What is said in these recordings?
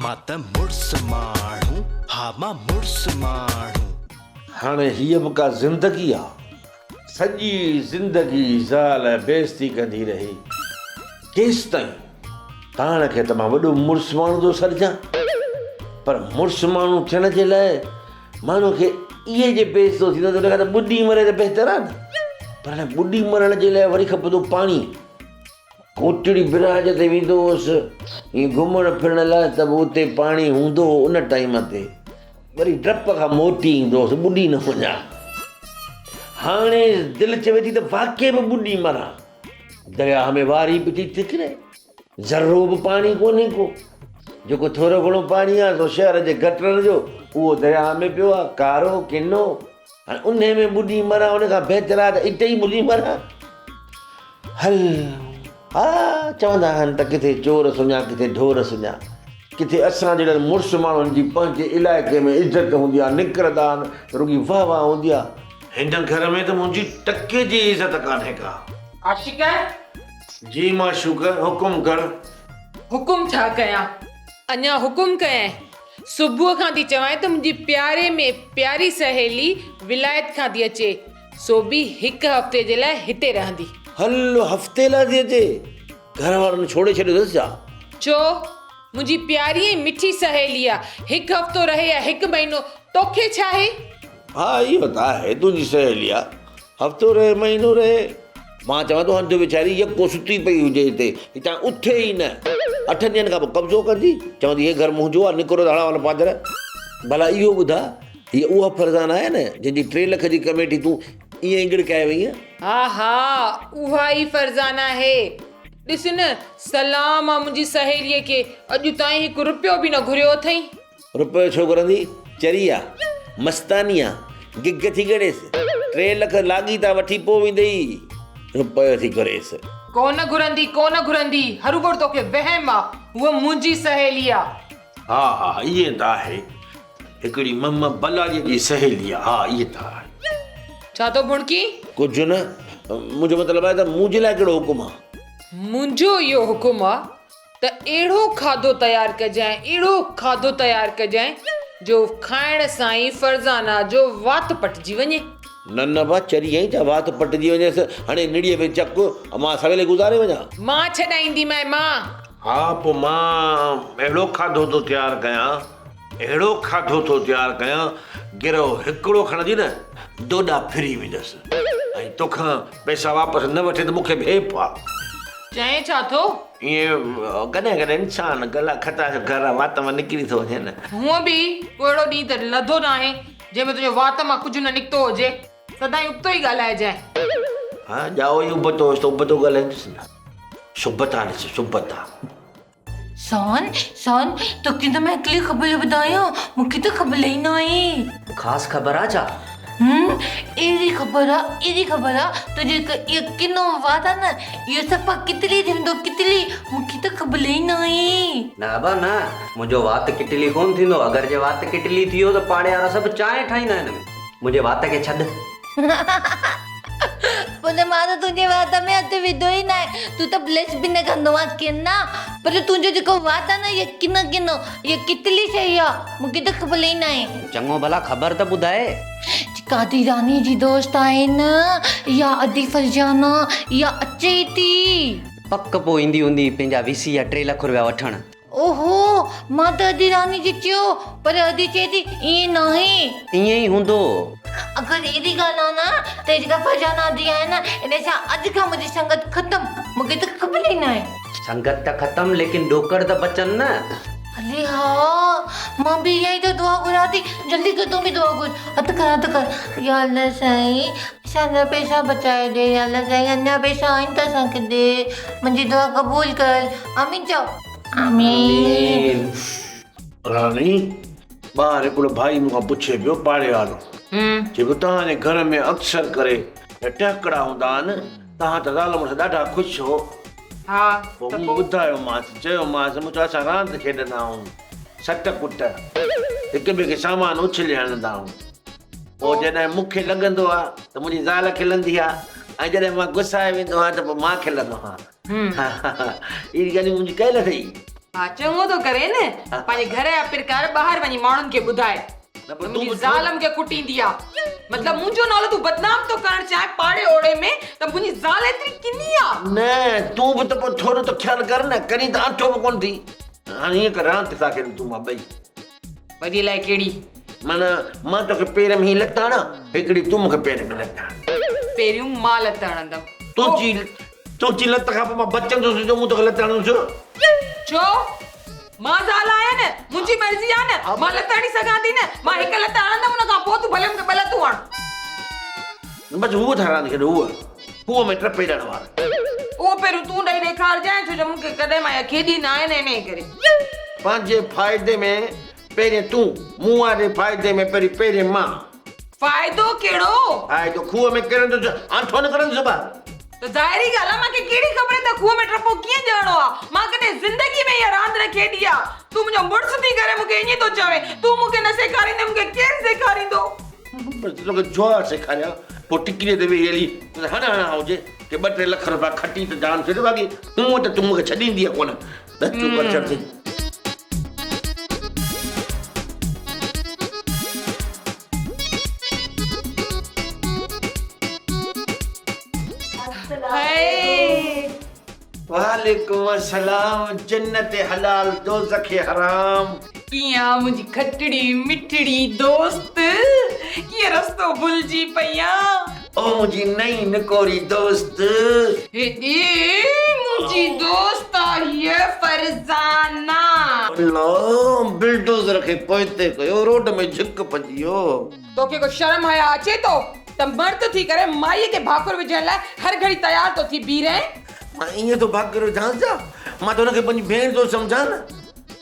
مان ته مڙس ماڻهو، ها مان مڙس ماڻهو. هاڻي هيء به ڪا زندگي آ. سڄي زندگي زال بيعزتي ڪندي رهي. ڪيستائين؟ پاڻ کي ته مان وڏو مڙس ماڻهو ٿو سڏجان. پر مڙس ماڻهو ٿيڻ جي لاء ماڻهو کي اهي جي بيعزتو ٿيندو ته ان کان ته ٻڏي مري ته بهتر آ نه. پر هاڻي ٻڏي مرڻ جي لاء وري کپندو پاڻي. ڪوٽڙي براج تي ويندو هوس ائين گهمڻ ڦرڻ لاء ته به اتي پاڻي هوندو هو ان ٽائيم تي وري ڊپ کان موٽي ايندو هوس ٻڏي نه وڃان. هاڻي دل چوي ٿي ته واقعي به ٻڏي مران. درياهه ۾ واري به ٿي ٿڪري، ذرو به پاڻي ڪونهي ڪو. جيڪو ٿورو گهڻو پاڻي آهي سو شهر جي گٽرن جو اهو درياهه ۾ پيو آهي، ڪارو، ڪنو. هاڻي انهي ۾ ٻڏي مران ان کان بهتر آهي ته اتي ئي ٻڏي مران. هل ها چوندا آهن ته ڪٿي چور سڃا ڪٿي ڍور سڃا. ڪٿي اسان جهڙن مڙس ماڻهن جي پنهنجي علائقي ۾ عزت هوندي آهي، نڪرندا آهن ته رڳي واهه واهه هوندي آهي. هن گهر ۾ ته منهنجي ٽڪي جي عزت ڪانهي ڪا. عاشق! جي معشوق، حڪم ڪر. حڪم ڇا ڪيان؟ اڃا حڪم ڪيانء. صبح کان ٿي چوانء ته منهنجي پياري ۾ پياري سهيلي ولايت کان ٿي اچي، سو به هڪ هفتي جي لاء هتي رهندي. هل هفتي لاء ٿي اچي؟ گهر وارن ڇوڙي ڇڏيو اٿس ڇا؟ ڇو؟ منهنجي پياري ۽ مٺي سهيلي آ، هڪ هفتو رهي يا هڪ مهينو، توکي ڇاهي؟ ها اهو ته آهي، تنهنجي سهيلي آ، هفتو رهي مهينو رهي. مان چوان ٿو هنڌ ويچاري يڪو ستي پئي هجي هتي، هتان اٿي ئي نه. اٺن ڏينهن کان پوء قبضو ڪندي، چوندي هي گهر منهنجو آ، نڪرو ته هڻان وڃ پادر. ڀلا اهو ٻڌاء، هيء اها فرزانه آهي نه، جنهن جي ٽي لک جي ڪميٽي تون ائين ئي ڳڙڪائي وئينء؟ ها ها، اها ئي فرزانه آهي. ڏس نه، سلام آ منهنجي سهيليء کي، اڄ تائين هڪ رپيو به نه گهريو اٿئين. رپيو ڇو گهرندي؟ چري آ، مستاني آ، گگ ٿي ڳڙيس. ٽي لک لاڳيتا وٺي پوء ويندئي. رپيو ٿي گهريس. ڪونه گهرندي، ڪونه گهرندي، هروڀرو توکي وهم آ، هوء منهنجي سهيلي آ. ها ها ائين ته آهي. هڪڙي مم بلاڙيء جي سهيلي آ، ها ائين ته آهي. ڇا ٿو ڀڻڪين؟ ڪجهه نه، منهنجو مطلب آهي ته منهنجي لاء ڪهڙو حڪم آ؟ منهنجو اهو حڪم آ ته اهڙو کاڌو تيار ڪجانء، اهڙو کاڌو تيار ڪجانء جو کائڻ سان ئي فرزانه جو وات پٽجي وڃي. نه نه با، چري آهين ڇا، وات پٽجي وڃيس، هڻي نڙيء ۾ چڪ، مان سويل گذاري وڃان. مان ڇڏائينديمانء، مان. ها، پوء مان اهڙو کاڌو ٿو تيار ڪيان، اهڙو کاڌو ٿو تيار ڪيان، گرهه هڪڙو کڻندي نه، دوڏا ڦري ويندس ۽ توکان پئسا واپس نه وٺي ته مون کي به حيف آ. چئين ڇا ٿو؟ ائين ڪڏهن ڪڏهن انسان گلا خطا جو گهر آ وات مان نڪري ٿو وڃي نه. هونء به ڪو اهڙو ڏينهن ته لڌو ناهي جنهن ۾ تنهنجي وات مان ڪجهه نه نڪتو هجي. سدائين ابتو ئي ڳالهائجانء. ها ڄائو ئي ابتو هيس ته ابتو ڳالهائيندس نه. سبتا ڏس سبتا. سون سون توکي ته مان هڪڙي خبر ٻڌايان مون کي ته خبر ئي ناهي. خاص خبر آ ڇا؟ هم اهڙي خبر آ اهڙي خبر آ تنهنجو هڪ اهو ڪنو وات آ نه اهو صفا ڪتلي ٿي ويندو ڪتلي مون کي ته خبر ئي ناهي. نه ابا نه منهنجو وات ڪٽلي ڪونه ٿيندو اگر جي وات ڪٽلي ٿي ويو ته پاڙي وارا سڀ چانهه ٺاهيندا هن ۾ منهنجي وات کي ڇڏ. پر مان ته تنهنجي وات ۾ هٿ وڌو ئي ناهي. تون ته بلش به نه ڪندو آهين ڪنا. پر تنهنجو جيڪو وات آهي نه اهو ڪنو ڪنو اهو ڪتلي شيء آهي. مون کي ته خبر ئي ناهي. چڱو ڀلا خبر ته ٻڌاء. جيڪا ادي راني جي دوست آهي نه اها ادي فرزانه اها اچي ئي ٿي. پڪ پوء ايندي هوندي پنهنجا وي سي جا ٽي لک روپيا وٺڻ. اوهو! مان ته ادي راني کي چيو پر ادي چئي ٿي ائين ناهي. ائين ئي هوندو. اگر اهڙي ڳالهه آ نه ته جيڪا فرزانه ادي آهي نه ان سان اڄ کان منهنجي سنگت ختم مون کي ته خبر ئي ناهي. سنگت ته ختم ليڪن ڏوڪڙ ته بچن نه. علي ها مان به اها ئي ته دعا گهران ٿي جلدي ڪر تون به دعا گهر هٿ کڻ هٿ کڻ يا الله سائين اسان جا پئسا بچائي ڏي يا الله سائين اڃا پئسا آهن ته اسان کي ڏي منهنجي دعا قبول ڪر آمين چئو. آمين. راڻي، ٻاهر هڪڙو ڀائي مون کان پڇي پيو، پاڙي وارو، چئي پيو توهان جي گهر ۾ اڪثر ڪري ٽهڪڙا هوندا آهن، توهان ته زال مڙس ڏاڍا خوش هو. ها پوء ته مون پوء؟ ٻڌايومانس، چيومانس، مون چيو اسان راند کيڏندا آهيون، سٽ ڪٽ، هڪ ٻئي کي سامان اڇلي هڻندا آهيون. پوء جڏهن مون کي لڳندو آهي ته منهنجي زال کلندي آهي ۽ جڏهن مان گسائي ويندو آهيان ته پوء مان کلندو آهيان. اهڙي ڳالهيون منهنجي ڪيل اٿئي. ها چڱو ٿو ڪرين نه، پنهنجي گهر جا پرڪار ٻاهر وڃي ماڻهن کي ٻڌاء. نه پر تون منهنجي به زال مون کي ڪٽيندي آ. مطلب منهنجو نالو تون بدنام ٿو ڪرڻ چاهين پاڙي اوڙي ۾ ته منهنجي زال ايتري ڪني آ. نه تون به ته پوء ٿورو ته خيال ڪر نه، ڪرين ته آٺو به ڪونه ٿي. هاڻي ائين ڪر راند ٿا کيڏون تون مان ٻئي. وري الائي ڪهڙي. معنيٰ مان توکي پير ۾ هي لت هڻان، هڪڙي تون مون کي پير ۾ لت هڻ. پهريون مان لت هڻندم. تنهنجي تنهنجي لت کان پوء مان بچندس جو مون توکي لت هڻندس. ڇو؟ مان زال آهيان نه، منهنجي مرضي آهي نه، مان لت هڻي سگهان ٿي نه، مان هڪ لت هڻندم ان کان پوء تون ڀلي مون کي ٻه لتون هڻ. بس هوء ٿا راند کيڏو هوء، هوء ۾ ٽپي ڏيڻ وارو. اهو پهريون تون ڏئي ڏيکارجانء ڇو جو مون کي ڪڏهن مان اها کيڏي ناهي نه انهيء ڪري. پنهنجي فائدي ۾ پهرين تون، مون واري فائدي ۾ پهرين پهرين مان. فائدو ڪهڙو؟ فائدو کوهه ۾ ڪرندس، آنٺو نه ڪرندس ٻاهر. ته ظاهري ڳالهه آ مان کي ڪهڙي خبر ته کوهه ۾ ٽپو ڪيئن ڄاڻو آ. مان ڪڏهن زندگي ۾ اها راند نه کيڏي آ. تون منهنجو مڙس ٿي ڪري مون کي ائين ٿو چوين. تون مون کي نه سيکاريندين مون کي ڪير سيکاريندو؟ بس توکي جوئا سيکاريان پوء ٽڪريء تي ويهي هلي هڻ هڻان هجي ڪي ٻه ٽي لک رپيا کٽي ته جان ڇڏي باقي هونء ته تون مون کي ڇڏيندينء ڪونه. ڌچو ڪر ڇڏ ٿي. وعليڪم السلام جنت حلال دوزخ حرام. ڪيئن آ منهنجي کٽڙي مٺڙي دوست ڪيئن رستو ڀلجي پئي آن. او منهنجي نئين نڪوري دوست. هيڏي منهنجي دوست آ هيء فرزانه. الله بلڊوزر کي پوئتي ڪيو روڊ ۾ جهڪ پئجي ويو. توکي ڪو شرم حياء اچي ٿو ته مرد ٿي ڪري مائيء کي ڀاڪر وجهڻ لاء هر گهڙي تيار ٿو ٿي بيهه رهين. مان ائين ٿو ڀاڪر وجهانس ڇا؟ مان ته هن کي پنهنجي ڀيڻ ٿو سمجهان نه.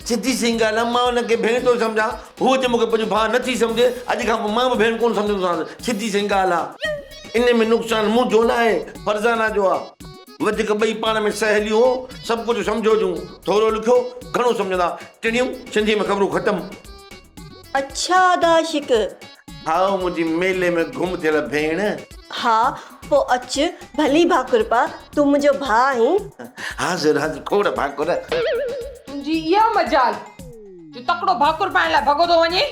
سڌي سئين ڳالهه آهي، مان هن کي ڀيڻ ٿو سمجهان، هوء جي مون کي پنهنجو ڀاء نه ٿي سمجهي، اڄ کان پوء مان به ڀيڻ ڪونه سمجهندوسانس، سڌي سئين ڳالهه آهي. ان ۾ نقصان منهنجو نه آهي، فرزانه جو آهي. وڌيڪ ٻئي پاڻ ۾ سهيليون هو، سڀ ڪجهه سمجهو جون، ٿورو لکيو، گهڻو سمجهندا. ٽڻيون، سنڌيء ۾ خبرون ختم. اڇا ادا عاشق. هائو منهنجي ميلي ۾ گم ٿيل ڀيڻ. ها پوء اچ ڀلي ڀاڪر پا تون منهنجو ڀاء آهين. حاضر حاضر کوڙ ڀاڪر. تنهنجي اها مجال جو تڪڙو ڀاڪر پائڻ لاء ڀڳو ٿو وڃين.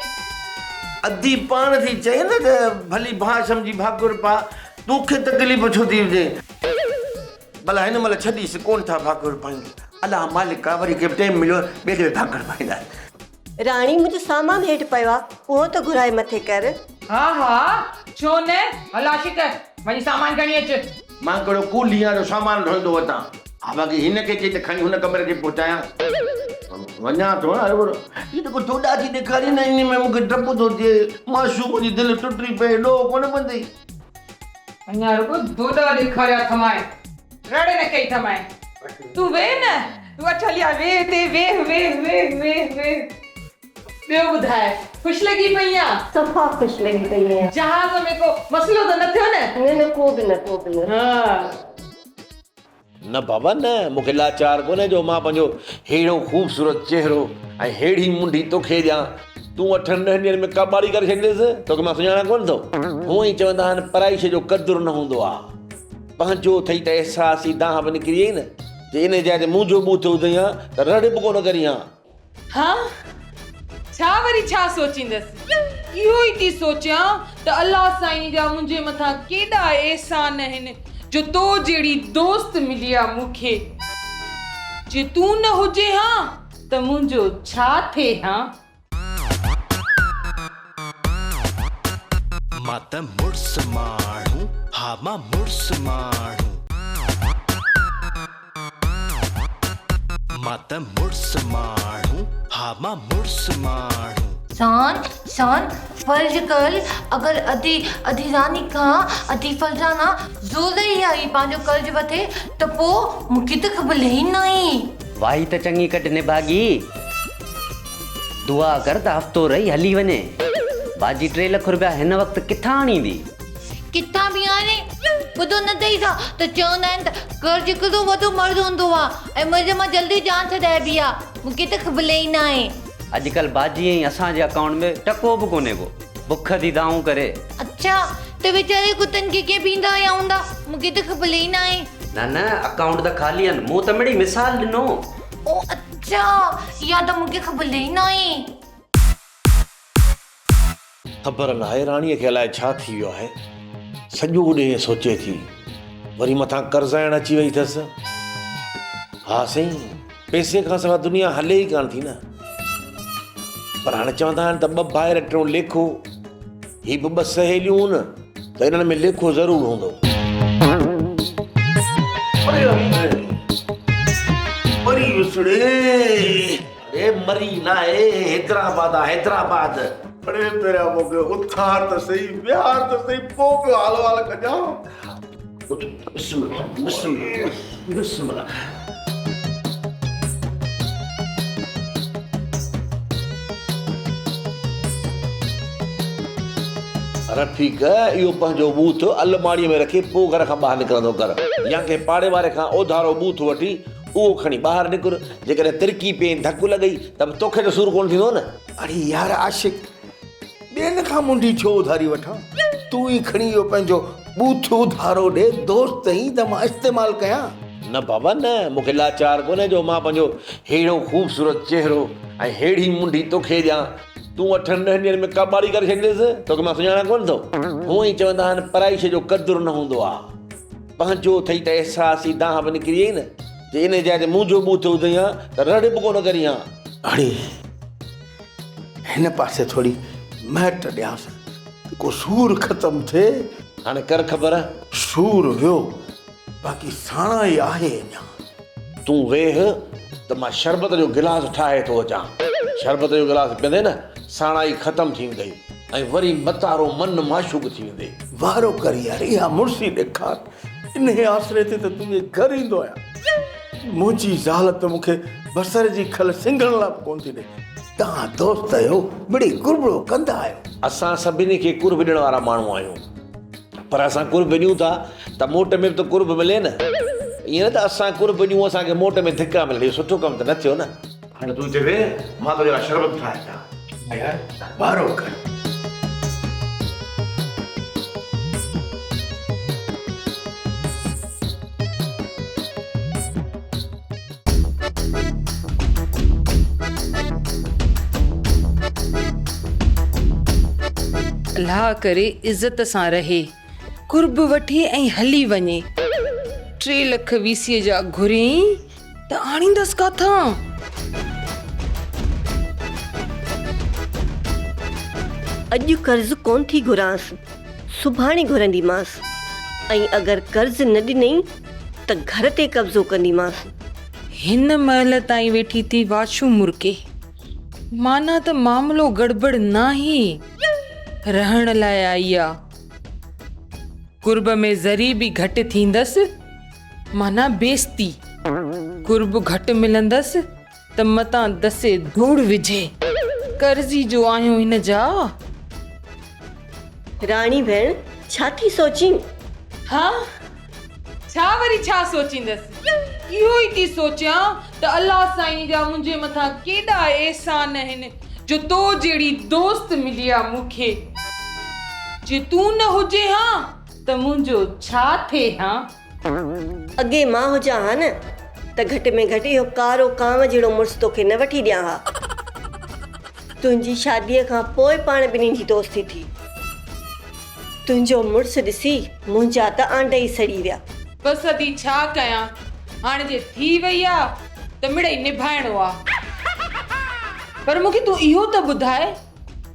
ادي پاڻ ٿي چئي نه ته ڀلي ڀاء سمجهي ڀاڪر پا توکي تڪليف ڇو ٿي هجي. ڀلا هن مهل ڇڏيس ڪونه ٿا ڀاڪر پايون. الله مالڪ آ وري ڪي ٽيم مليو ٻئي دفعي ڀاڪر پائينداسين. راڻي منهنجو سامان هيٺ پيو آ اهو ته گهرائي مٿي ڪر. ها ها ڇو نه هل عاشق وڃي سامان کڻي اچ. مان ڪهڙو ڪولهي آهيان جو سامان ڍوئيندو وتان. ها باقي هن کي چئي ته کڻي هن ڪمري تي پهچايان. وڃان ٿو نه هروڀرو. هي ته ڪو ٿوڏا ٿي ڏيکاري نه انهي ۾ مون کي ڊپ ٿو ٿئي. معشوق جي دل ٽٽي پئي ڏوهه ڪونه پوندئي. اڃا رڳو ڌوڏا ڏيکاريا اٿمانء، رڙ نه ڪئي اٿمانء. تون ويهه نه، تون اچ هلي آ ويهه هتي ويهه ويهه ويهه ويهه ويهه. ٻيو ٻڌاء خوش لڳي پئي آن؟ صفا خوش لڳي پئي آهيان. جهاز ۾ ڪو مسئلو ته نه ٿيو نه؟ نه نه ڪو به نه ڪو به نه. ها. نه بابا نه، مون کي لاچار ڪونهي جو مان پنهنجو ههڙو خوبصورت چهرو ۽ ههڙي منڍي توکي ڏيان. تون اٺن ڏهن ڏينهن ۾ ڪاٻاڙي ڪري ڇڏينديس، توکي مان سڃاڻان ڪونه ٿو. هونئن ئي چوندا آهن پرائي شيء جو قدر نه هوندو آهي. پنهنجو اٿئي ته احساس جي دانهن به نڪري ويئي نه. جي انهيء جاء تي منهنجو ٻوٿ هجين ها ته رڙ به ڪونه ڪرين ها. ها؟ ڇا وري ڇا سوچيندس؟ اهو ئي ٿي سوچيان ته الله سائين جا منهنجي مٿان ڪيڏا احسان آهن جو تو جهڙي دوست ملي آ مون کي. جي تون نه هجين ها ته منهنجو ڇا ٿئي ها؟ مان ته مڙس ماڻهو، ها مان مڙس ماڻهو. مان ته مڙس ماڻهو، ها مان مڙس ماڻهو. سان سان فرض ڪر اگر ادي ادي راني کان ادي فرزانه زور ئي آئي پنهنجو قرض وٺي ته پو مونکي ته خبر ئي ناهي. واهي ته چڱي ڪڍ نڀاڳي. دعا ڪر ته هفتو رهي هلي وڃي. باجي ٽي لک روپيا هن وقت ڪٿان آڻيندي؟ ڪٿان به آڻي. ٻڌو نه اٿئي ڇا ته چوندا آهن ته قرض هڪڙو وڏو مرض هوندو آ ۽ مرض مان جلدي جان ڇڏائبي آ. مون کي ته خبر ئي ناهي. اڄڪلهه باجي ۽ اسان جي اڪائونٽ ۾ ٽڪو به ڪونهي ڪو. بک ٿي دانهون ڪري. اڇا ته ويچاري ڪتن کي ڪيئن پيئندا آيا هوندا. مون کي ته خبر ئي ناهي. نه نه اڪائونٽ ته خالي آهن. مون ته مڙئي مثال ڏنو. او اڇا. اڇا اها ته مون کي خبر ئي ناهي. خبر ناهي راڻيء کي الائي ڇا ٿي ويو آهي. سڄو ڏينهن سوچي ٿي. وري مٿان قرضائڻ اچي وئي اٿس. ها سائين، پئسي کان سواء دنيا هلي ئي ڪانه ٿي نه. پر هاڻي چوندا آهن ته ٻه ڀائر ٽيون ليکو. هي به ٻه سهيليون هن ته انهن ۾ ليکو ضرور هوندو. مري وسڙي. اڙي مري ناهي، حيدرآباد آ حيدرآباد. اڙي پهريان مون کي اٿار ته سهي، ويهار ته سهي، پوء پيو حال احوال ڪجان. اٿ، بسم الله، بسم الله، بسم الله. رفيق اهو پنهنجو ٻوٿ الماڙيء ۾ رکي پوء گهر کان ٻاهر نڪرندو ڪر يا ڪنهن پاڙي واري کان اوڌارو ٻوٿ وٺي اهو کڻي ٻاهر نڪر، جيڪڏهن ترڪي پئين ڌڪ لڳئي ته به توکي ته سور ڪونه ٿيندو نه. اڙي يار عاشق، ٻين کان منڍي ڇو اڌاري وٺان؟ تون ئي کڻي اهو پنهنجو ٻوٿ اڌارو ڏي، دوست آهين ته مان استعمال ڪيان. نه بابا نه، مون کي لاچار ڪونهي جو مان پنهنجو ههڙو خوبصورت چهرو ۽ ههڙي منڍي توکي ڏيان. تون اٺن ڏهن ڏينهن ۾ ڪٻاڙي ڪري ڇڏينديس، توکي مان سڃاڻان ڪونه ٿو. هونئن ئي چوندا آهن پرائي شيء جو قدر نه هوندو آهي. پنهنجو اٿئي ته احساس ئي دانهن به نڪري ويئي نه، جي انهيء جاء تي منهنجو ٻوٿ هجئي ها ته رڙ به ڪونه ڪرين ها. اڙي هن پاسي ٿوري مهٽ ڏيانس ته ڪو سور ختم ٿئي. هاڻي ڪر خبر. سور ويو، باقي ساڻا ئي آهي اڃا. تون ويهه ته مان شربت جو گلاس ٺاهي ٿو اچان. شربت جو گلاس پيئندين نه، ساڻائي ختم ٿي ويندئي ۽ وري متارو من معشوق ٿي ويندئي. وارو ڪر يار، اها مڙسي ڏيکار. انهيء آسري تي ته تنهنجي گهر ايندو آهيان. منهنجي زال ته مون کي بصر جي کل سنگهڻ لاء به ڪونه ٿي ڏئي. توهان دوست آهيو، مڙئي قربڙو ڪندا آهيو. اسان سڀني کي قرب ڏيڻ وارا ماڻهو آهيون. پر اسان قرب ڏيون ٿا ته موٽ ۾ به ته قرب ملي نه. ائين نه ته اسان قرب ڏيون اسان کي موٽ ۾ ڌڪا ملن. اهو سٺو ڪم ته نه ٿيو نه. هاڻي تون هتي ويهه، مان تنهنجي لاء شربت ٺاهي اچان. ها يار، وارو ڪر. الله ڪري عزت سان رهي، قرب وٺي ۽ هلي وڃي. ٽي لک ويسيء جا گهريائين ته آڻيندس ڪاٿان؟ اڄ قرض ڪونه ٿي گهرانس، سڀاڻي گهرنديمانس ۽ اگر قرض نه ڏنئي ته گهر تي قبضو ڪنديمانس. هن مهل تائين ويٺي ٿي واڇون مرڪي. معنيٰ ته معاملو گڙٻڙ ناهي. رهڻ لاء آئي آ. قرب ۾ ذري به گهٽ ٿيندس معنيٰ بيستي. قرب گهٽ ملندس ته متان دسي ڌوڙ وجهي. قرضي جو آهيون هن جا. راڻي ڀيڻ ڇا ٿي سوچين؟ ها ڇا وري ڇا سوچيندس؟ اهو ئي ٿي سوچيان ته الله سائين جا منهنجي مٿان ڪيڏا احسان آهن جو تو جهڙي دوست ملي آ مون کي. جي تون نه هجين ها ته منهنجو ڇا ٿئي ها؟ اڳي مان هجان ها نه ته گهٽ ۾ گهٽ اهو ڪارو ڪانء جهڙو مڙس توکي نه وٺي ڏيان ها. تنهنجي شاديء کان پوء پاڻ ٻنهي جي دوستي ٿي. تنهنجو مڙس ڏسي منهنجا ته آنڊ ئي سڙي ويا. بس ادي ڇا ڪيان، هاڻي جي ٿي وئي آ ته مڙئي نڀائڻو آ. پر مون کي تون اهو ته ٻڌاء،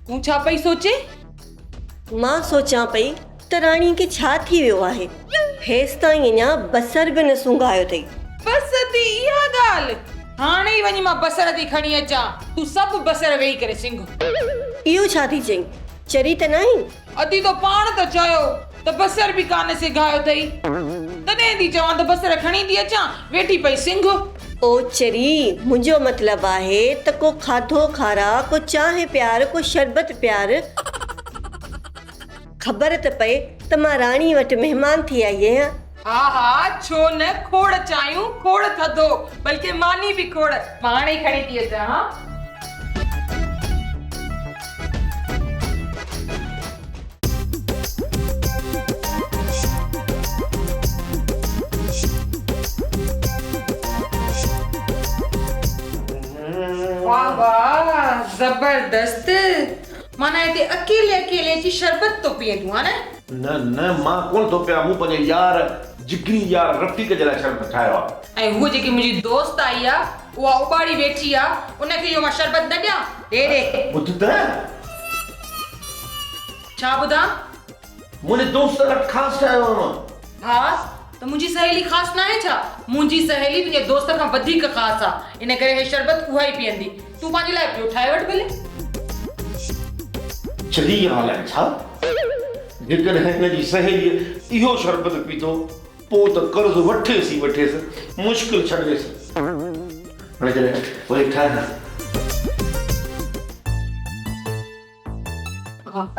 تون ڇا پئي سوچين؟ مان سوچان پئي ته راڻي کي ڇا ٿي ويو آهي، هيستائين اڃا بصر به نه سونگهايو اٿئي. بس ادي اها ڳالهه، هاڻي ئي وڃي مان بصر ٿي کڻي اچان، تون سڀ بصر ويهي ڪري سنگهه. اهو ڇا ٿي چئين، چري ته ناهين؟ ادي تو پاڻ ته چيو ته بصر به ڪانه سگهايو اٿئي، تڏهن ٿي چوان ته بصر کڻي ٿي اچان، ويٺي پئي سنگهه. او چري، منهنجو مطلب آهي ته ڪو کاڌو کاراء، ڪو چانهه پيار، ڪو شربت پيار. خبر ته پئي ته مان راڻي وٽ مهمان ٿي آئي آهيان. ها ها، ڇو نه، کوڙ چانهيون، کوڙ ٿڌو، بلڪه ماني به کوڙ. مان هاڻي ئي کڻي ٿي اچان ها. زبردست معنيٰ هتي اڪيلي اڪيلي اچي شربت ٿو پيئين تون ها نه؟ نه نه مان ڪونه ٿو پيان مون پنهنجي يار جگري يار رفيق جي لاء شربت ٺاهيو آ. ۽ هوء جيڪي منهنجي دوست آئي آ اها اٻاڙي ويٺي آ ان کي اهو مان شربت نه ڏيان؟ ڏي ڏي. ٻڌ ته. ڇا ٻڌان؟ منهنجي دوست لاء خاص ٺاهيو آ مان. خاص؟ ته منهنجي سهيلي خاص ناهي ڇا؟ منهنجي سهيلي تنهنجي دوست کان وڌيڪ خاص آ ان ڪري هي شربت اها ئي پيئندي. تون پنهنجي لاء ٻيو ٺاهي وٺ ڀلي. چري ڳالهه آهي ڇا؟ جيڪڏهن هن جي سهيليء اهو شربت پيتو، پوء ته قرض وٺيس ئي وٺيس، مشڪل ڇڏيس. هاڻي جڏهن وري ٺاهيان.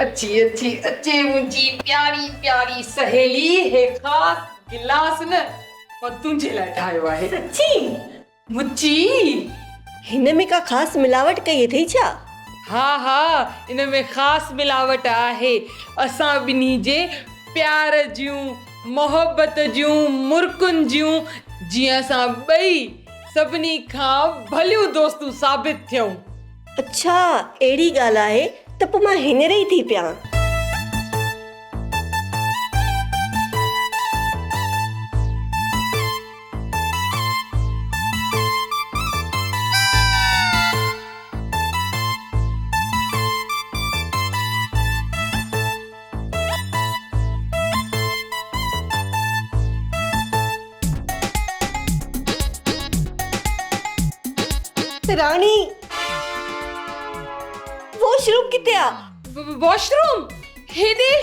اچي اچي اچي منهنجي پياري پياري سهيلي، هي خاص گلاس نه مان تنهنجي لاء ٺاهيو آهي. سچي؟ مچي! هن ۾ ڪا خاص ملاوٽ ڪئي اٿئي ڇا؟ ها ها ان ۾ خاص ملاوٽ آهي. اسان ٻنهي جي پيار جون، محبت جون، مرڪن جون، جيئن اسان ٻئي سڀني کان ڀليون دوستون ثابت ٿيون. اڇا اهڙي ڳالهه آهي ته پوء مان هينئر ئي ٿي پيان. راڻي، واش روم ڪٿي آ؟ واش روم هيڏي.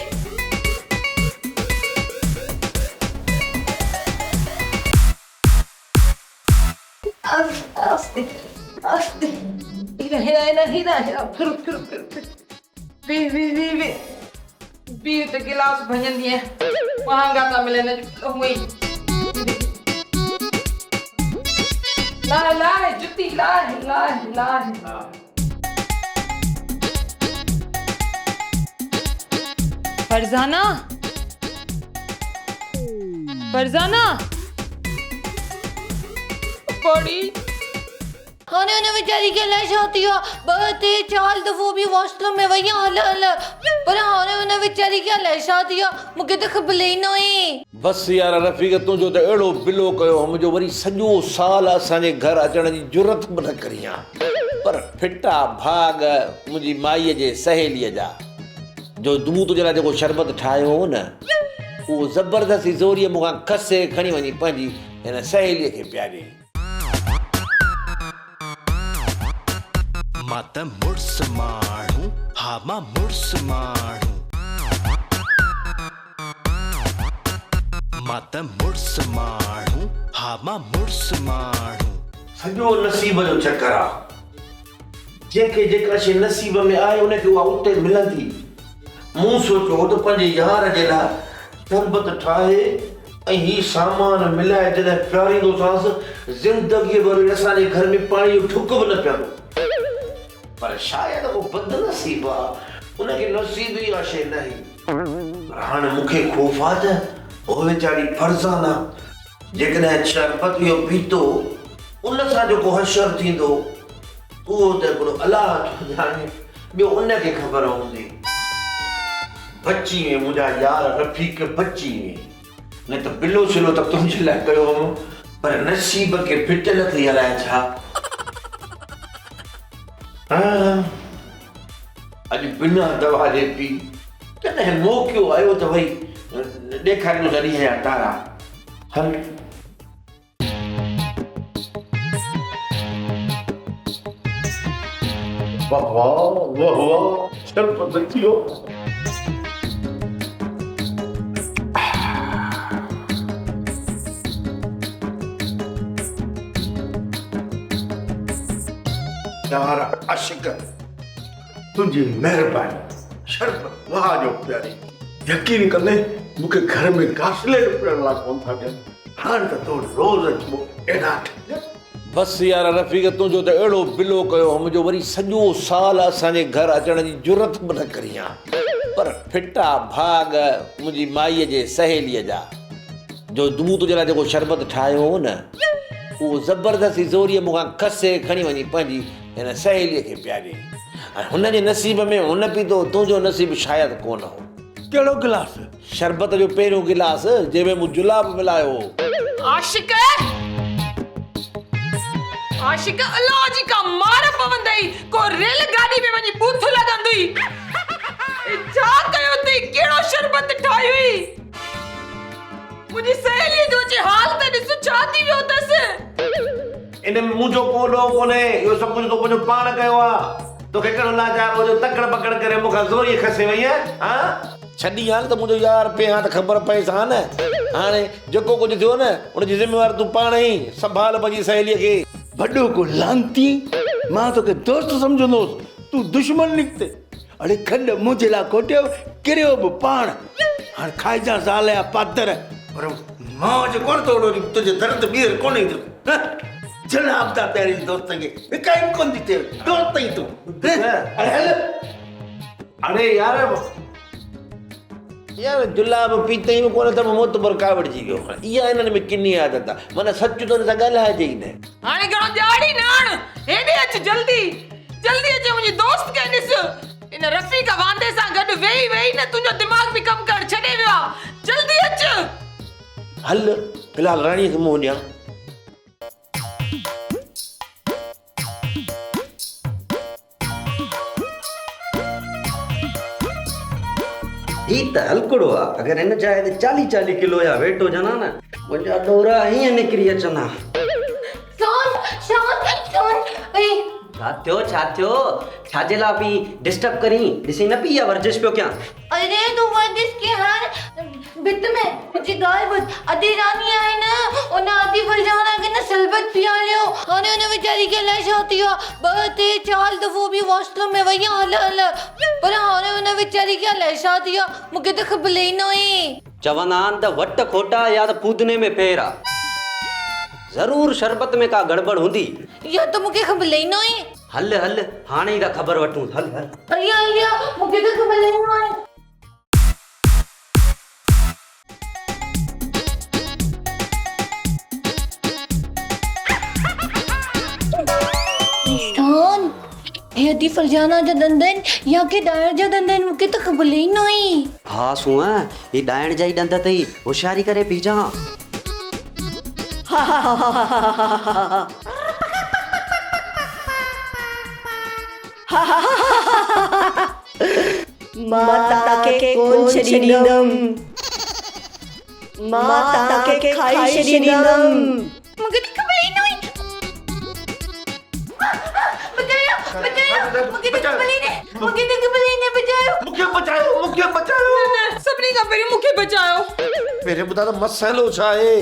آهستي آهستي هيڏا هيڏا هيڏا هيڏا هيڏا ڦر ڦر ڦر ڦر ويهه ويهه ويهه ويهه بيهه ته گلاس ڀڃندينء مهانگا ٿا ملن اڄ هونئن ئي لاهه لاهه جتي لاهه لاهه لاهه. فرزانه فرزانه پڙي. هاڻي ان ويچاري کي الائي ڇا ٿي ويو آهي. ٻه ٽي چار دفعو به واش روم ۾ وئي آهيان هل هل پر هاڻي ان ويچاري کي الائي ڇا ٿي ويو آهي مون کي ته خبر ئي نه هئي. بس يار رفيق تنهنجو ته اهڙو بلو ڪيو هوم جو وري سڄو سال اسان جي گهر اچڻ جي جرئت به نه ڪرين ها. پر ڦٽا ڀاڳ منهنجي مائيء جي سهيليء جا جو مون تنهنجي لاء جيڪو شربت ٺاهيو هو نه اهو زبردستي زوريء مون کان کسي کڻي وڃي پنهنجي هن سهيليء کي پياريائين. مان ته مڙس ماڻهو، ها مان مڙس ماڻهو. مان ته مڙس ماڻهو، ها مان مڙس ماڻهو. سڄو نصيب جو چڪر آ. جنهن کي جيڪا شيء نصيب ۾ آهي ان کي اها اتي ملندي. مون سوچيو ته پنهنجي يار جي لاء شربت ٺاهي ۽ هي سامان ملائي جڏهن پياريندوسانس، زندگيء ڀر وري اسان جي گهر ۾ پاڻي جو ڍڪ به نه پيئندو. پر شايد اهو بدنصيب آ، ان کي نصيب ئي اها شيء ناهي. پر هاڻي مون کي خوف آ ته هوء ويچاري فرزانه جيڪڏهن شربت اهو پيتو، ان سان جيڪو حشر ٿيندو، اهو ته هڪڙو الله ٿو ڄاڻي، ٻيو ان کي خبر هوندي. بچي وئين منهنجا يار رفيق، بچي وئين. نه ته بلو سلو ته تنهنجي لاء ڪيو هئم، پر نصيب کي ڦٽل اٿئي الائي ڇا. اڄ بنا دوا جي پي، ڪڏهن موقعو آيو ته وري ڏيکاريندس ڏينهن جا تارا. هل. واه واه واه واه شربت اچي ويو. يار عاشق تنهنجي مهرباني شربت واه جو پياري. يقين ڪندين مون کي گهر ۾ گاسليٽ پيئڻ لاء ڪونه ٿا ڏين. هاڻ ته تو روز اچبو اهڙا ٺڳ. بس يار رفيق تنهنجو ته اهڙو بلو ڪيو هوم جو وري سڄو سال اسان جي گهر اچڻ جي جرئت به نه ڪرين ها. پر ڦٽا ڀاڳ منهنجي مائيء جي سهيليء جا جو مون تنهنجي لاء جيڪو شربت ٺاهيو هو نه. اهو زبردستي زوريء مون کان کسي کڻي وڃي پنهنجي هن سهيليء کي پياريائين ۽ هن جي نصيب ۾ هن پيتو، تنهنجو نصيب شايد ڪونه هو. ڪهڙو گلاس؟ شربت جو پهريون گلاس، جنهن ۾ مون جلاب ملايو هو. عاشق! عاشق! الله جي ڪا مار پوندئي، ڪو ريل گاڏي ۾ وڃي ٻوٿ لڳندئي. هي ڇا ڪيو اٿئي، ڪهڙو شربت ٺاهيوئي؟ منهنجي سهيليء جو اچي حال ته ڏس، ڇا ٿي ويو اٿس. ان ۾ منهنجو ڪو ڏوهه ڪونهي، اهو سڀ ڪجهه تو پنهنجو پاڻ ڪيو آ. توکي ڪهڙو لاچار هو جو تڪڙ پڪڙ ڪري مون کان زوريء کسي وئينء، هان؟ ڇڏي ها نه ته منهنجو يار پئي ها ته خبر پئيس ها نه. هاڻي جيڪو ڪجهه ٿيو نه، ان جي ذميوار تون پاڻ آهين. سنڀال پنهنجي سهيليء کي. وڏو ڪو لعنتي آهين، مان توکي دوست سمجهندو هوس، تون دشمن نڪتين. اڙي کڏ منهنجي لاء کوٽيو، ڪريو به پاڻ. هاڻ کائجان زال جا پادر. پر مان جي ڪونه ٿو اڙوري تنهنجي در تي ٻيهر ڪونه ايندس. جناب ٿا پيارين دوستن کي هڪ ئي ڪونه ٿي ٿئي دوست ئي تون. اڙي هل. اڙي يار يار جلاب پيتئي به ڪونه ته به معتبر ڪاوڙجي ويو. اها انهن ۾ ڪني عادت آ. معنيٰ سچ ته هن سان ڳالهائجي ئي نه. هاڻي گهڻو ڄاڙي نه آڻ. هيڏي اچ جلدي. جلدي اچي منهنجي دوست کي ڏس. ان رفيق واندي سان گڏ ويهي ويهي نه تنهنجو دماغ به ڪم ڪرڻ ڇڏي ويو آ. جلدي اچ. هل في الحال راڻيء کي منهن ڏيان. هي ته هلڪڙو آ، اگر هن جاء تي چاليهه چاليهه ڪلو جا ويٽ هجن ها نه، منهنجا ڏورا هيئن نڪري اچن ها. سون سون سون اي. ڇا ٿيو ڇا ٿيو، ڇا جي لاء پئي ڊسٽرب ڪرين، ڏسين نه پئي اها ورزش پيو ڪيان. اري تون ورزش ڪيئن هاڻ ڀت ۾ منهنجي ڳالهه ٻڌ ادي راني آهي نه ان ادي فرزانه کي نه شربت پياريو هاڻي ان ويچاري کي الائي ڇا ٿي ويو آهي ٻه ٽي چار دفعو به واش روم ۾ وئي آهي هل هل پر هاڻي ان ويچاري کي الائي ڇا ٿي ويو آهي مون کي ته خبر ئي نه هئي. چوندا آهن ته وٽ کوٽا يا ته پودني ۾ ڦير آ. ضرور شربت ۾ ڪا گڙٻڙ هوندي. اها ته مون کي خبر ئي نه هئي. هل هل هاڻي ئي ٿا خبر وٺون هل هل. هليا هليا مون کي ته خبر ئي نه هئي. نشان هي ادي فرزانه جا ڏند آهن يا ڪي ڏائڻ جا ڏند آهن مون کي ته خبر ئي نه هئي. ها سونهن هي ڏائڻ جا ئي ڏند اٿئي هوشياري ڪري بيهجان. مان توهان کي ڪونه ڇڏيندم. مان توهان کي کائي ڇڏيندم. مون کي ته خبر ئي نه هئي. بچايو بچايو مون کي ته خبر ئي نه مون کي ته خبر ئي نه بچايو. مون کي بچايو مون کي بچايو. نه نه سڀني کان پهريون مون کي بچايو. پهرين ٻڌاء ته مسئلو ڇا آهي؟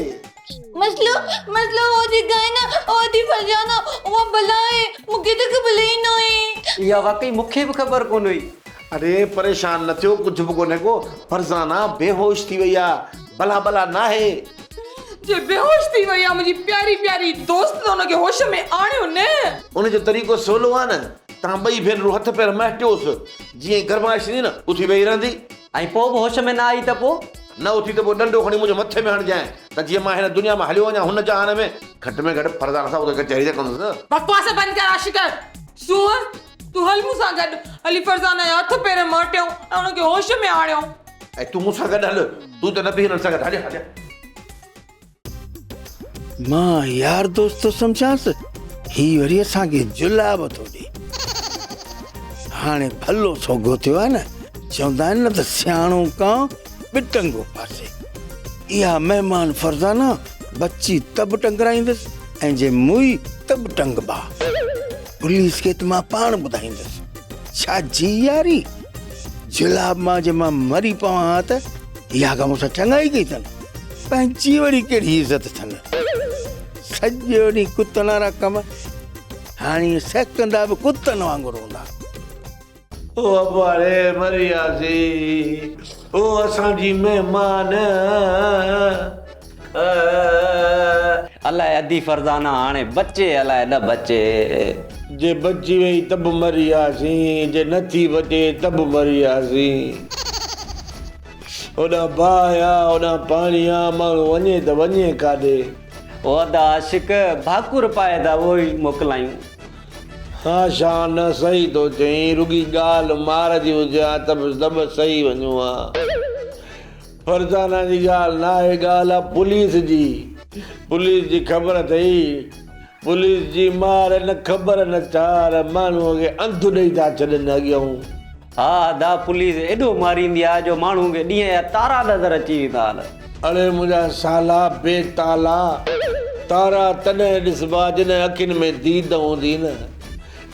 مسئلو مسئلو اهو جيڪا آهي نه اها ادي فرزانه اها بلا آهي مون کي ته خبر ئي نه هئي. اها واقعي مون کي به خبر ڪونه هئي. اڙي پريشان نه ٿيو ڪجهه به ڪونهي ڪو فرزانه بيهوش ٿي وئي آ بلا بلا ناهي. جي بيهوش ٿي وئي آ منهنجي پياري پياري دوست ته ان کي هوش ۾ آڻيو نه. ان جو طريقو سولو آ نه توهان ٻئي ڀينرون هٿ پير مهٽيوس جيئن ئي گرمائش ٿيندي نه اٿي ويهي رهندي. ۽ پوء به هوش ۾ نه آئي ته پوء؟ نه اٿي ته پوء ڏنڊو کڻي منهنجي مٿي ۾ هڻجانء ته جيئن مان هن دنيا مان هليو وڃان هن جهان ۾. گهٽ ۾ گهٽ فرزانه سان اتي ڪچهري ته ڪندس نه. بڪواس بند ڪر عاشق. سونهن، تون هل مون سان گڏ، هلي فرزانه جا هٿ پير مهٽيون ۽ ان کي هوش ۾ آڻيون. ۽ تون مون سان گڏ هل، تون ته نه بيهه هنن سان گڏ، هليا هليا. مان يار دوست ٿو سمجهانس، هي وري اسان کي جلاب ٿو ڏي. هاڻي ڀلو سوگهو ٿيو آهي نه، چوندا آهن نه ته سياڻو ڪانء ٻه ٽنگو ڦاسي. اها مهمان فرزانه بچي ته به ٽنگرائيندس ۽ جي موئي ته به ٽنگبا. پوليس کي ته مان پاڻ ٻڌائيندس. ڇا جي ياري؟ جلاب مان جي مان مري پوان ها ته اها ڪا مون سان چڱائي ڪئي اٿن. پنهنجي وري ڪهڙي عزت اٿن. سڄو ڏينهن ڪتن وارا ڪم. هاڻي سهڪندا به ڪتن وانگر هوندا. او ابا ري مري وياسين او اسان جي مهمان. الائي ادي فرزانه هاڻي بچي الائي نه بچي. جي بچي وئي ته به مري وياسين جي نه ٿي بچي ته به مري وياسين. هوڏانهن باهه آ هوڏانهن پاڻي آ ماڻهو وڃي ته وڃي ڪاڏي. او ادا عاشق ڀاڪر پائي ٿا اهو ئي موڪلايون. ها شان صحيح ٿو چئين رڳي ڳالهه مار جي هجي ها ته به سڀ صحيح وڃون ها. فرزانه جي ڳالهه ناهي ڳالهه آ پوليس جي. پوليس جي خبر اٿئي پوليس جي مار نه خبر نه چار ماڻهوء کي انڌ ڏئي ٿا ڇڏن اڳيئون. ها ادا پوليس ايڏو ماريندي آ جو ماڻهو کي ڏينهن جا تارا نظر اچي ويندا آهن. اڙي منهنجا سالا بي تالا تارا تڏهن ڏسبا جڏهن اکين ۾ ديد هوندي نه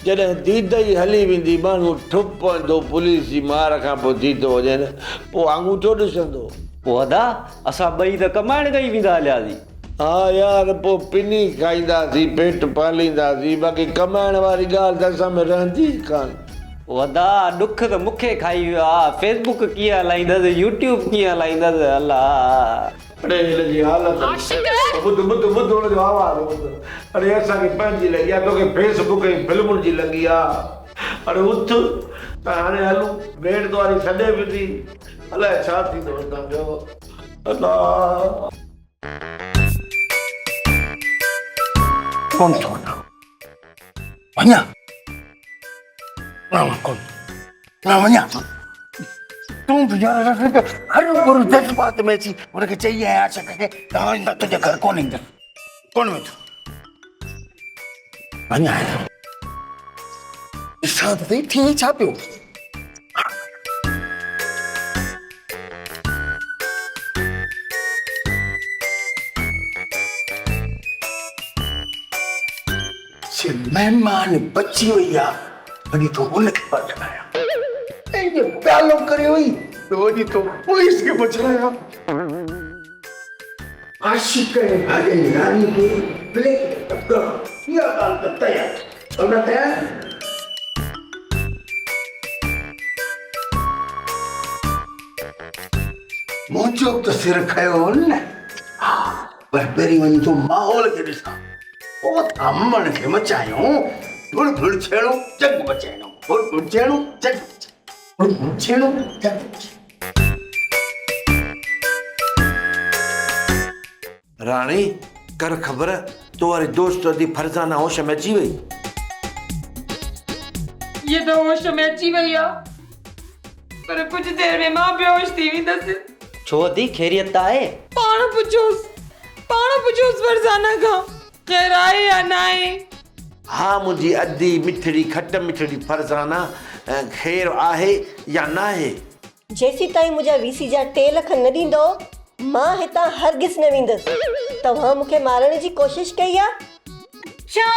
جڏهن ديد ئي هلي ويندي ماڻهو ٺپ پوندو پوليس جي مار کان پوء ديد هجي نه پوء آڱوٺو ڏسندو. پوء ادا اسان ٻئي ته ڪمائڻ ڪئي ويندا هلياسين. ها يار پوء پني کائينداسين پيٽ پالينداسين باقي ڪمائڻ واري ڳالهه ته اسان ۾ رهندي ئي ڪانه. ادا ڏک ته مون کي کائي ويو آ فيس بڪ ڪيئن هلائيندس يوٽيوب ڪيئن هلائيندس الا. اڙي هن جي حالت عاشق. ٻڌ ٻڌ ٻڌ هن جو آواز ٻڌ اڙي اسان کي پنهنجي لڳي آ توکي فيس بڪ ۽ فلمن جي لڳي آ اڙي اٿ ته هاڻي هلون ڀيڻ تو واري سڏي به ٿي الائي ڇا ٿيندو اسان جو الا. ڪونه ٿو وڃان. وڃان؟ نه مان ڪونه نه وڃان ٿو. تون به يار رفيق هر ڀرو جذبات ۾ اچي هن کي چئي آيان عاشق کي ته آئنده تنهنجي گهر ڪونه ايندس. ڪونه ويندس. وڃان ٿو. ڏسان ته سهي ٿئي ڇا پيو. سي مهمان بچي وئي آ، وڃي ٿو ان کي بچايان. ائين پيالو ڪري وئي ته وڃي ٿو پوليس کي بچايان. عاشق ۽ ڀاڄائي راڻي کي بليڪ ۾ ٽپڪڻ، اها ڳالهه ته طئي آهي. سونا طئي آهي؟ منهنجو به ته سر کنيو هو نه. ها، پر پهرين وڃي ٿو ماحول کي ڏسان. پوء ٿا مڻ کي مچايون. ڀڙ ڀڙ ڇيڻو، جڳ مچائڻو. ڀڙ ڀڙ ڇيڻو، جڳ مچائڻو. ڀڙ ڀڙ ڇيڻو، جڳ مچائڻو. راڻي، ڪر خبر، تو واري دوست ادي فرزانه هوش ۾ اچي وئي؟ هيء ته هوش ۾ اچي وئي آ، پر ڪجهه دير ۾ مان بيهوش ٿي ويندس. ڇو ادي، خيريت ته آهي؟ پاڻ پڇوس، پاڻ پڇوس فرزانه کان، خير آهي يا ناهي؟ ها منهنجي ادي مٺڙي کٽ مٺڙي فرزانه، خير آهي يا ناهي؟ جيسيتائين منهنجا وي سي جا 3 لک نه ڏيندؤ، مان هتان هرگز نه ويندس. توهان مون کي مارڻ جي ڪوشش ڪئي آ؟ ڇا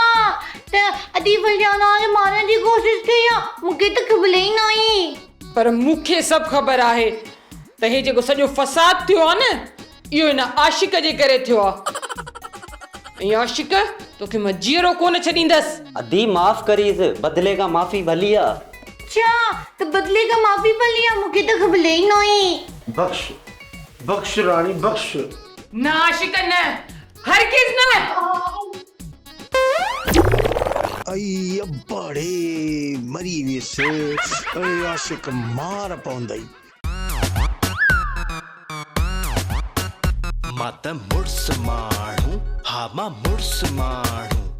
ته ادي فرزانه کي مارڻ جي ڪوشش ڪئي آ؟ مون کي ته خبر ئي ناهي. پر مون کي سڀ خبر آهي ته هي جيڪو سڄو فساد ٿيو آ نه، اهو هن عاشق جي ڪري ٿيو آ. ۽ عاشق توکي مان جيئرو ڪونه ڇڏيندس. ادي معاف ڪريس، بدلي کان معافي ڀلي آ. ڇا ته بدلي کان معافي ڀلي آ، مون کي ته خبر ئي ناهي. بخش، بخش راڻي بخش. نه عاشق نه، هرگز نه. ائي ابا ڙي مري ويس، اڙي عاشق مار پوندئي. مان ته مڙس ماڻهو، ها مان مڙس ماڻهو.